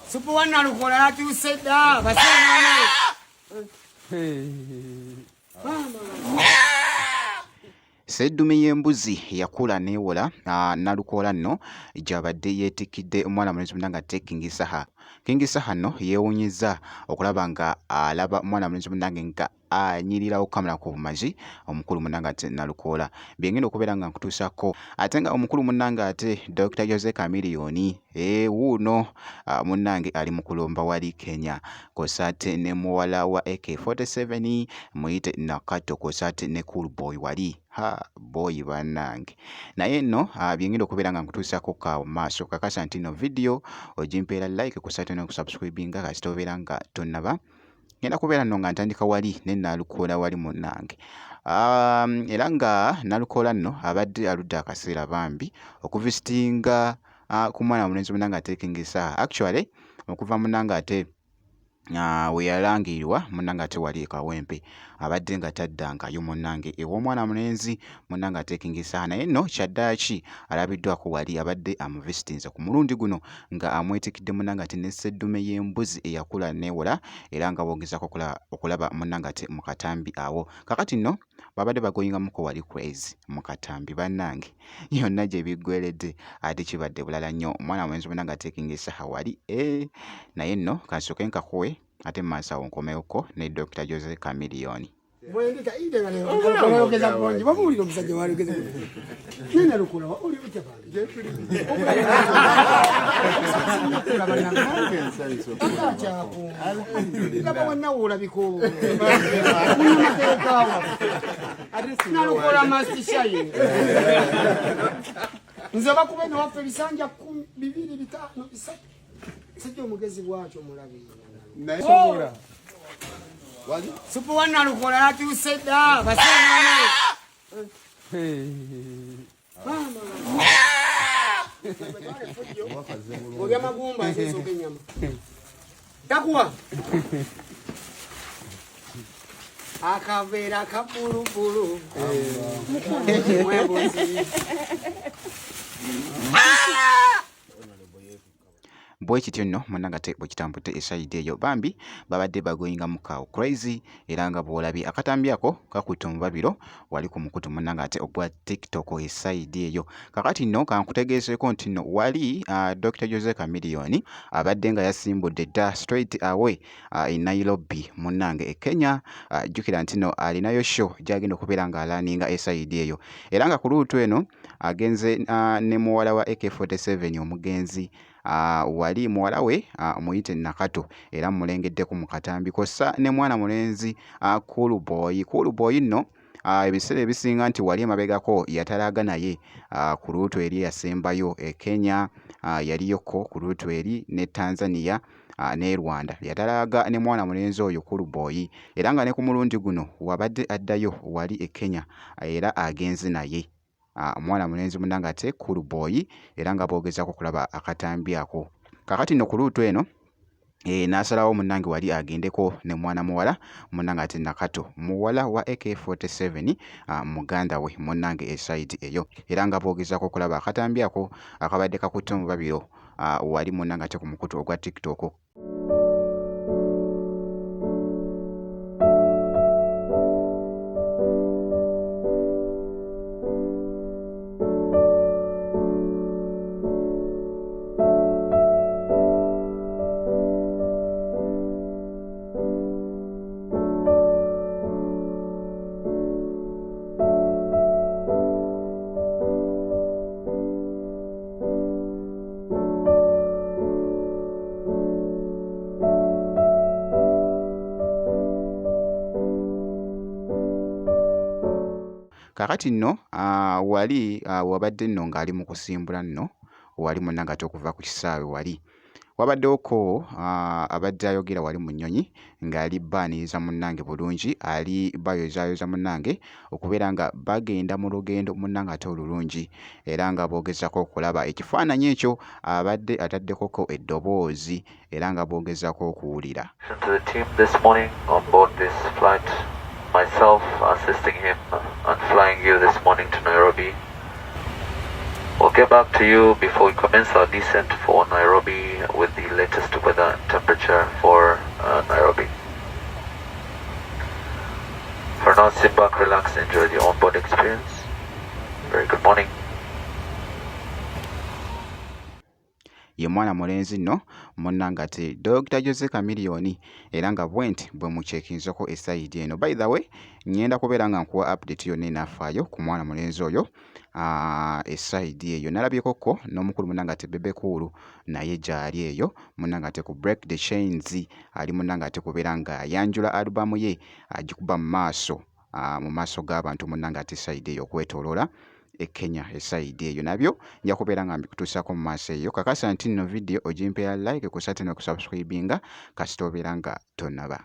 Supu wa Nalukola yatuuse dda basenaana. Sseddume y'embuzi yakula n'ewola Nalukoola nno gy'abadde yeetikkidde omwana mulenzi munnange ate King Saha. King Saha nno yeewuunyizza okulaba nga alaba omwana mulenzi munnange nga anyirira okukamala ku bumazi omukulu munange ate Nalukoola byengenda okubeera nga nkutuusako ate nga omukulu munange ate Dr. Jose Chameleone eh wuuno munnange ali mu kulomba wali Kenya kwossa ate ne muwala wa AK47 muyite Nakato kwossa ate ne Cool Boy wali ha boyi bannange naye nno byengenda okubeera nga nkutuusako kaawo maaso kakasa nti no vidiyo ogimpeera like kwossa ate n'okusubscribinga kasita obeera nga tonnaba. Ngenda kubeera nno nga ntandika wali ne Nalukoola wali munnange. Era nga Nalukoola nno abadde aludde akaseera bambi okuvisitinga ku mwana mulenzi munnange ate King Saha. Actually okuva munnange ate we yalangirirwa munnange ate wali e Kawempe abadde nga taddangayo munnange ew'omwana mulenzi munnange ate King Saha. Naye nno kyaddaaki alabiddwako wali abadde amuvisitinze ku mulundi guno nga amwetikidde munnange ate ne sseddume y'embuzi eyakula n'ewola era nga bw'ogezaako okulaba munnange ate mu katambi awo. Kaakati nno babadde bagoyingamuko wali crazy mu katambi bannange yonna gye biggweredde ate kibadde bulala nnyo omwana mulenzi munnange ate King Saha wali ee naye nno kansooke nkakuwe ate mu maaso awo nkomewoko ne Dokita Jose Chameleone. Mwendeka ide nga leo gonji bamuwulira omusajja wayogeza nene lukula oli otya bange laba wannawe olabika obumateekawa nalukola mastishaye nze bakuba newaffe ebisanja 2 5 3 Sajja omugezi bwatyo mulabi. Naye sobola. Supu wa Nalukola yatuuse dda basenaana. Olya magumba nze nsooka ennyama. Takuwa. Akaveera kabulubulu. Mwembuzi. Bwe kityo nno munnange ate bwe kitambudde esayidi eyo bambi babadde bagoyinga mu kawo crazy era nga bw'olabye akatambi ako kakutte omubabiro wali ku mukutu munnange ate ogwa TikTok esayidi eyo. Kakati nno kankutegeezeeko nti nno wali Dokita Jose Chameleone abadde nga yasimbudde dda straight away e Nairobi munnange e Kenya. Jjukira nti nno alinayo show gy'agenda okubeera ng'alaninga esayidi eyo era nga ku luutu eno agenze ne muwala wa AK47 omugenzi wali muwala we muyite Nakato era mmulengeddeko mu katambi kw'ossa ne mwana mulenzi Cool Boy. Cool Boy nno ebiseera ebisinga nti wali emabegako yatalaaga naye ku luutu eri eyasembayo e Kenya, yaliyoko ku luutu eri ne Tanzania ne Rwanda. Yatalaaga ne mwana mulenzi oyo Cool Boy era nga ne ku mulundi guno wabadde addayo wali e Kenya era agenze naye. Omwana mulenzi munnange ate Cool Boy era nga boogezaako okulaba akatambi ako. Kaakati nno ku luutu eno n'asalawo munnange wali agendeko ne mwana muwala munnange ate Nakato muwala wa AK47 muganda we munnange esayidi eyo era nga boogezaako okulaba akatambi ako akabadde kakutte omubabiro wali munnange ate ku mukutu ogwa TikTok. Kaakati nno wali wabadde nno ng'ali mu kusimbula nno wali munnange ate okuva ku kisaawe wali wabaddewo ko abadde ayogera wali mu nnyonyi ng'ali baaniriza munnange bulungi ali bayozaayoza munnange okubeera nga bagenda mu lugendo munnange ate olulungi era nga boogezaako okulaba ekifaananyi ekyo abadde ataddekoko eddoboozi era nga boogezaako okuwulira. To the team this morning on board this flight, myself assisting him and flying you this morning to Nairobi for get back to you before we commence our descent for Nairobi with the latest weather and temperature for Nairobi. For now, sit back, relax, enjoy the onboard experience. Very good morning. Ye mwana mulenzi nno munnange ate Dr. Jose Chameleone, era nga bwenti bwe mukyekinzeko esayidi eno. By the way, ngenda kubeera nga nkuwa update yonna enaafaayo ku mwana mulenzi oyo esayidi eyo. Nalabyeko ko n'omukulu munnange ate Bebe Cool naye gyali eyo munnange ate ku Break the Chains, ali munnange ate kubeera ng'ayanjula alubamu ye, agikuba mu maaso, mu maaso g'abantu munnange ate sayidi eyo okwetooloola e Kenya. Esayidi eyo nabyo nja kubeera nga mbikutuusaako mu maaso eyo. Kakasa nti nno vidiyo ogimpeera like, kusate n'okusubscribinga kasita obeera nga tonnaba.